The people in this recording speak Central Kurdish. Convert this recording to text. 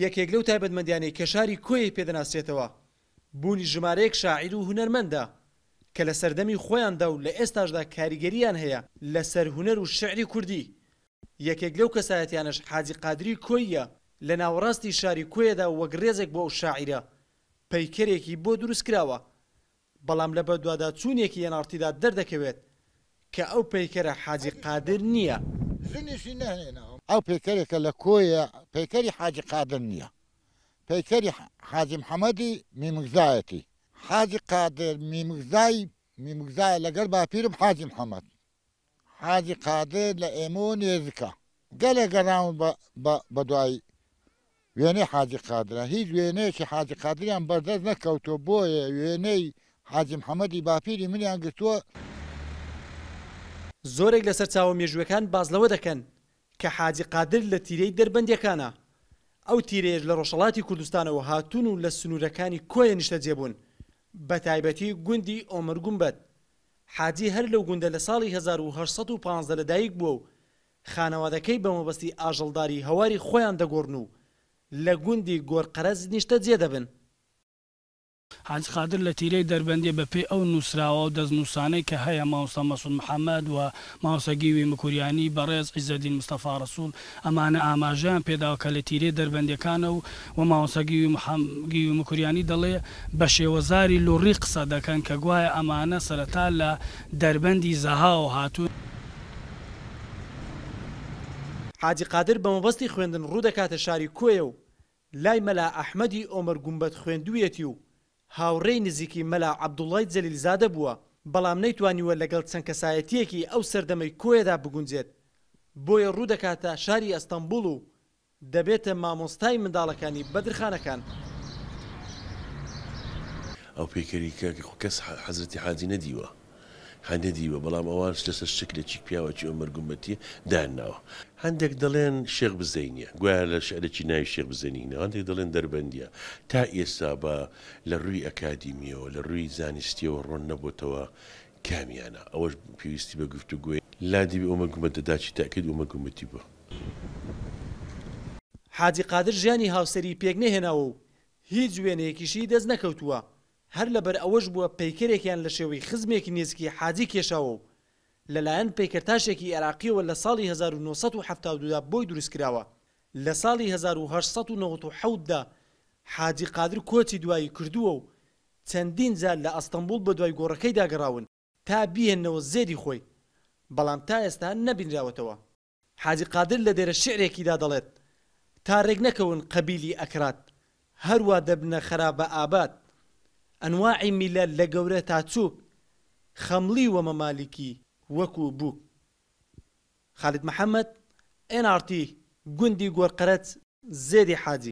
یەکێک لەو تایبەتمەندیانەی کە شاری کۆیەی پێ دەناسرێتەوە، بوونی ژمارەیەک شاعیر و هونەرمەندە، کە لە سەردەمی خۆیاندا و لە ئێستاشدا کاریگەرییان هەیە لەسەر هونەر و شیعری کوردی. یەکێک لەو کەسایەتیانەش حاجی قادری کۆییە، لە ناوەڕاستی شاری کۆیەدا وەک رێزێک بۆ ئەو شاعیرە، پەیکەرێکی بۆ دروستکراوە، بەڵام لە بەدواداچوونێکی ئێن ئاڕ تیدا دەردەکەوێت کە ئەو پەیکەرە حاجی قادر نییە. ژنیشی نەهێناوە. ئەو پەیکەرێکە لە کۆیە پەیکەری حاجی قادر نییە پەیکەری حاجی محەمەدی میمکزایەتی. حاجی قادر میمکزای میمکزایە لەگەڵ باپیرم حاجی محەمەد. حاجی قادر لە ئێمەوە نێزکە. گەلێک گەڕاون بە دوای وێنەی حاجی قادرا هیچ وێنەیەکی حاجی قادریان بەردەست نەکەوتووە بۆیە وێنەی حاجی محەمەدی باپیری منیان گرتووە. زۆرێک لە سەرچاوە مێژوویەکان باس لەوە دەکەن کە حاجی قادر لە تیرەی دەربەندیەکانە، ئەو تیرەیەش لە ڕۆژهەڵاتی کوردستانەوە هاتوون و لە سنوورەکانی کۆیە نیشتەجێ بوون، بەتایبەتی گوندی ئۆمەرگومبەد. حاجی هەر لەو گوندە لە ساڵی 1815 لەدایک بووە و خانەوادەکەی بە مەبەستی ئاژەڵداری هەواری خۆیان دەگۆڕن و لە گوندی گۆرقەرەز نیشتەجێ دەبن. حاجی قادر لە تیرەی دەربەندیە بە پێی ئەو نووسراوە و دەستنووسانەی کە هەیە مامۆستا مەسعود محەمەد و مامۆستا گیوی مکوریانی بەڕێز عیزەدین مستەفا ڕەسوڵ ئەمانە ئاماژەیان پێداوە کە لە تیرەی دەربەندیەکانە و و مامۆستا گیوی گیوی مکوریانی دەڵێ بە شێوەزاری لوڕی قسە دەکەن کە گوایە ئەمانە سەرەتا لە دەربەندی زەهاوە هاتوون. حاجی قادر بە مەبەستی خوێندن ڕوو دەکاتە شاری کۆیە و لای مەلا ئەحمەدی ئۆمەرگومبەد خوێندوویەتی و هاوڕێی نزیکی مەلا عەبدوڵای جەلیلزادە بووە، بەڵام نەیتوانیوە لەگەڵ چەند کەسایەتییەکی ئەو سەردەمەی کۆیەدا بگونجێت، بۆیە ڕوو دەکاتە شاری ئەستەنبوڵ و دەبێتە مامۆستای منداڵەکانی بەدرخانەکان. ئەو پەیکەری کە خۆ کەس حەزرەتی حاجی نەدیوە هە نەدیوە بەڵام ئەوانش لەسەر شکلێکی پیاوەکی ئۆمەر گومبەتیە دایانناوە. هەندێک دەڵێن شێخ بزەینیە گوایە لە شعرێکی ناوی شێخ بزەینی هیناوە هەندێک دەڵێن دەربەندیە تا ئێستا بە لە ڕووی ئەکادیمیەوە لە ڕووی زانستیەوە ڕۆن نەبۆتەوە کامیانە ئەوەش پێویستی بە گفتوگۆیە. لادیبی ئۆمەر گومبەت دەداچی تاکید ئۆمەر گومبەتی بووە. حاجی قادر ژیانی هاوسەریی پێکنەهێناوە و هیچ وێنەیەکیشی دەست نەکەوتووە، هەر لەبەر ئەوەش بووە پەیکەرێکیان لە شێوەی خزمێکی نێزکی حاجی کێشاوە و لەلایەن پەیکەرتاشێکی ئێراقییەوە لە ساڵی 1972 دا بۆی دروستکراوە. لە ساڵی 1897 دا حاجی قادر کۆچی دوایی کردووە و چەندین جار لە ئەستەنبوڵ بەدوای گۆڕەکەیدا گەڕاون تا بیهێننەوە زێدی خۆی، بەڵام تا ئێستا نەبینراوەتەوە. حاجی قادر لە دێرە شیعرێکیدا دەڵێت، تا رێک نەکەون قەبیلی ئەکراد، هەروا دەبنە خەرابە ئاباد. ئەنواعی میللەت لە گەورە تا چووک، خەمڵیوە مەمالیکی وەکوو بووک. خالید محەمەد، ئێن ئاڕ تی، گوندی گۆرقەرەج، زێدی حاجی.